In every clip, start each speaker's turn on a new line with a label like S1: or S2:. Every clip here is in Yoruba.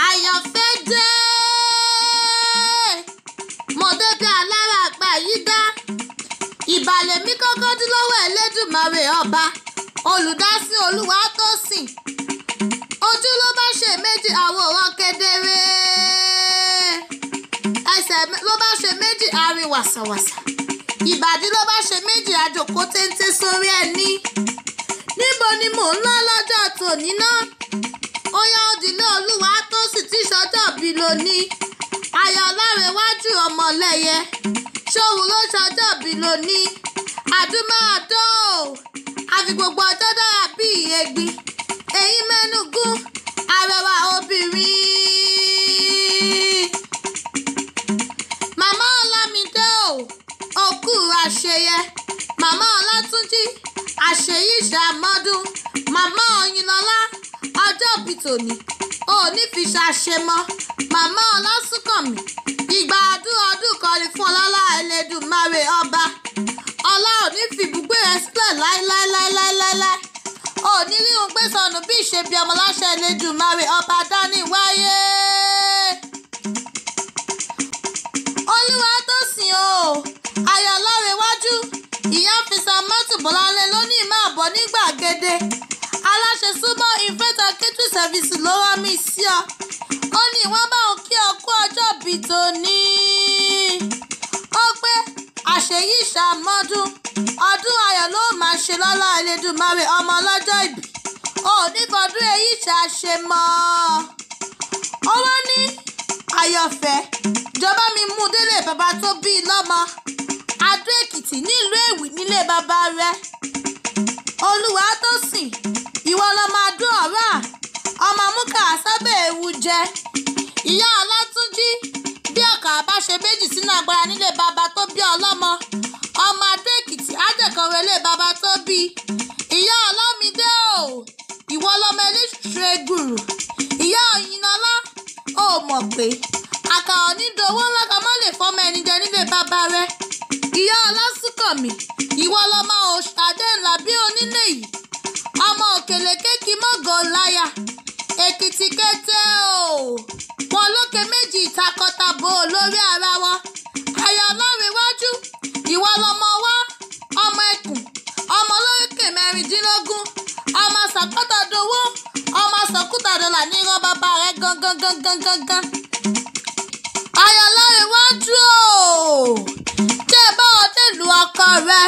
S1: Àyànfẹ́ dé, mo débi alára àgbà yìí dá. Ìbàlẹ̀ mi kọ́kọ́ dún lọ́wọ́ Ẹlẹ́dùmarè ọba, olùdásí Olúwatósìn. Ojú ló bá ṣe méjì àwòrán kedere. Ẹsẹ̀ ló bá ṣe méjì àárín wàsàwàsà. Ìbàdí ló bá ṣe méjì àjòkó téńté sórí ẹní. Níbo ni mò ń lọ lọ́jọ́ tòní náà? Ó yá òdìlé Olúwatósìn tí ṣọjọ́ bí lónìí. Ayọ̀ Ọlárẹ̀wájú ọmọlẹ́yẹ. Ṣóhun ló ṣọjọ́ bí lónìí. Àdúmáàdó. Àfi gbogbo ọjọ́ dára bí egbin. Èyí mẹ́nu gún arẹwà obìnrin. Màmá Ọlámídé o, òkú àṣeyẹ. Màmá Ọlátúnjí, àṣeyí ṣàmọ́dún. Màmá Ọ̀yìnlọ́lá, ọjọ́ bí tòní, òní fi ṣàṣemọ́. Màmá Ọlásùnkànmí, ìgbà ọdún ọdún kan ni fún ọlọ́lá Ẹlẹ́dùmarè ọba. Ọlá ò ní fi ibùgbé rẹ̀ sílẹ̀ láíláíláíláíláí. Ò ní rí ohun gbé sọnù bí ìṣe bí ọmọ láṣẹ Ẹlẹ́dùmarè ọba dání wáyé. Olúwatósìn o, Ayọ̀ Ọlárẹ̀wájú, ìyá Fisa Mọ́tò Bọ́láńlé ló ní máa bọ̀ ní gbàgede. Aláṣẹ súnmọ́ Infanta Catering Service ló rán mi sí ọ. Ó ní wọ́n bá òun kí ọ kú ọjọ́ bí tòní. Ó pé àṣeyí ṣàmọ́dún, ọdún ayọ̀ ló máa ṣe lọ́lá Ẹlẹ́dùmarè ọmọ ọlọ́jọ́ ìbí. Ò ní fọdún èyí ṣàṣemọ́. Ó wá ní àyànfẹ́, jọba mi mú délé bàbá tó bí i lọ́mọ. Adó Èkìtì nílùú Èwì nílé bàbá rẹ̀. Olúwatósìn, ìwọ lọmọ Adó ọ̀rá, ọmọ amúkà sábẹ́ ewu jẹ. Ìyá Ọlátúnjí, bí ọkà bá ṣe méjì sínú agbára nílé bàbá tó bí ọlọ́mọ. Ọmọ Adó Èkìtì ájẹ̀kọ̀rọ̀ ilé bàbá tó bí. Ìyá Ọlámídé o, ìwọ lọmọ eléṣù egbùrù. Ìyá Ọ̀yìnlọ́lá, ó mọ̀ pé àkàrà onídòwó ńlá kan má lè fọmọ ẹni jẹ nílé bàbá rẹ̀. Ìyá Ọlásùnkànmí, ìwọ lọmọ Adé ńlá bí onílé yìí. Ọmọ òkèlè kéèkì mọ́gàn láyà. Èkìtì kété o. Wọn lókè méjì ìtakọtabo lórí ara wọn. Ayọ̀ Ọlárẹ̀wájú, ìwọ lọmọ wá, ọmọ ẹkùn, ọmọ olókè mẹ́rìndínlógún, ọmọ sàkọ́tàdowó, ọmọ sọ̀kútàdọ́là ní ìran bàbá rẹ̀ gangan gangan gangan. Ayọ̀ Ọlárẹ̀wájú o, jẹ́ bá ọ dèlù ọkọ rẹ,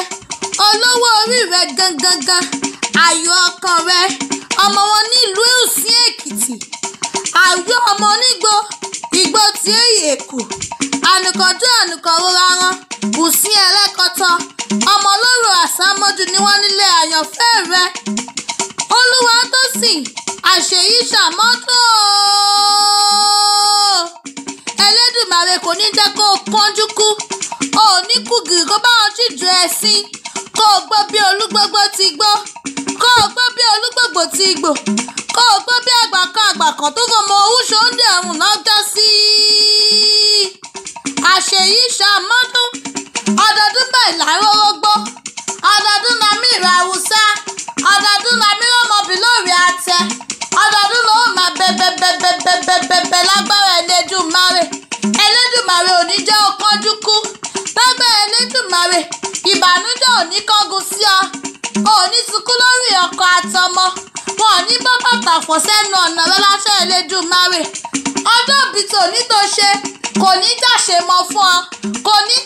S1: olówó orí rẹ gangan, ayọ̀ ọkọ rẹ, ọmọ wọn nílùú Ìsìn Èkìtì, àyọ̀ ọmọ onígbò, ìgbò tí èyí èkó, ànìkànjú ànìkànrora wọn, Ùsìn ẹlẹ́kọ̀tọ̀, ọmọ olóró àsámọ́jú ni wọ́n nílé àyànfẹ́ rẹ. Olúwatósìn, àṣeyí ṣàmọ́dún o. Ẹlẹ́dùmarè kò ní jẹ́ kó o kánjú kú, o ò ní kú gìrì kó bá wọn jíjọ ẹṣin, kó o gbó bí olúgbógbó ti gbó, kó o gbó bí olúgbògbò ti gbò, kó o gbó bí àgbà kan àgbà kan tó fọmọ owó ṣòǹdè ọ̀run lọ́jọ́ sí. Àṣeyí ṣàmọ́dún, ọdọọdún báyìí là ń rórógbó, ọdọọdún la mí ìrà Haúsá, ọdọọdún la mí rọ́mọbì lórí àtẹ, ọdọọdún ló máa bẹbẹbẹbẹbẹbẹ lágbára Ẹlẹ́dùmarè. Ẹlẹ́dùmarè ò ní jẹ́ ó kánjú kú. Lágbára Ẹlẹ́dùmarè, ìbànújẹ́ ò ní kángun sí ọ. Ò ní sunkún lórí ọkọ àtọmọ. Wọn ò ní bọ́ bàtà fọ̀ sẹ́nu ọ̀nà rẹ láṣẹ Ẹlẹ́dùmarè. Ọjọ́ ìbí tòní tó ṣe kò ní jàṣe mọ́ fún ọ, kò ní